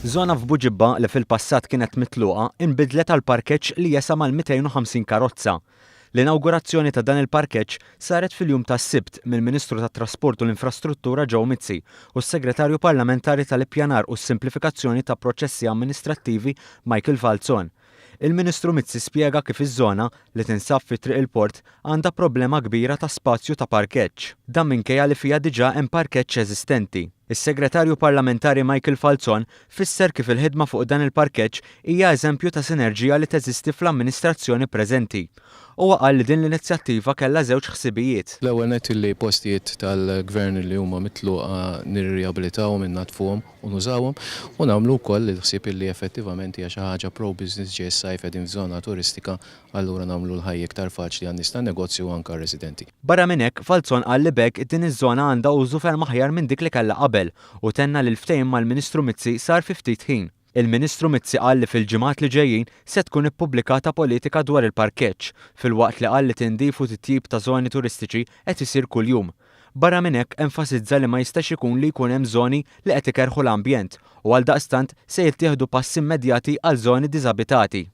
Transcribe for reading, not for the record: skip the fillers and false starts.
Żona f'Buġibba li fil-passat kienet mitluqa inbidlet għal parkeġġ li jesa' mal-250 karozza. L-inawgurazzjoni ta' dan il-parkeġġ saret fil-jum tas-Sibt mill-Ministru tat-Trasport u l-Infrastruttura Joe Mizzi u s-Segretarju Parlamentari tal-Ippjanar u s-Simplifikazzjoni ta' Proċessi Amministrattivi Michael Falzon. Il-Ministru Mizzi spjega kif iż-żona, li tinsab fi Triq il-Port, għandha problema kbira ta' spazju ta' parkeġġ. Dan minkejja li fiha diġà hemm parkeġġ eżistenti. Is-Segretarju Parlamentari Michael Falzon fisser kif il-ħidma fuq dan il-parkeġġ hija eżempju ta' sinerġija li teżisti fl-amministrazzjoni preżenti. Huwa qal li din l-inizjattiva kellha żewġ ħsibijiet. L-ewwel nett li postijiet tal-Gvern li huma mitluqa nirrijabilitawhom, innaddfuhom u nużawhom u nagħmlu wkoll il-ħsieb li effettivament hija xi ħaġa pro-business ġej is-sajf qegħdin f'żona turistika allura nagħmlu l-ħajja iktar faċli għan-nies tan-negozju u anke għar-residenti. Barra minn hekk, Falzon qal li b'hekk din iż-żona għandha użu ferm aħjar minn dik li kellha qabel u tenna li l-ftehim mal-Ministru Mizzi sar fi ftit ħin. Il-Ministru Mizzi qal li fil-ġimgħat li ġejjin se tkun ippubblikata politika dwar il-parkeġġ, filwaqt li qal li tindif u titjib ta' żoni turistiċi qed isir kuljum. Barra minn hekk, enfasizza li ma jistax ikun li jkun hemm żoni li qed ikerrħu l-ambjent u għaldaqstant se jittieħdu passi immedjati għal żoni diżabitati.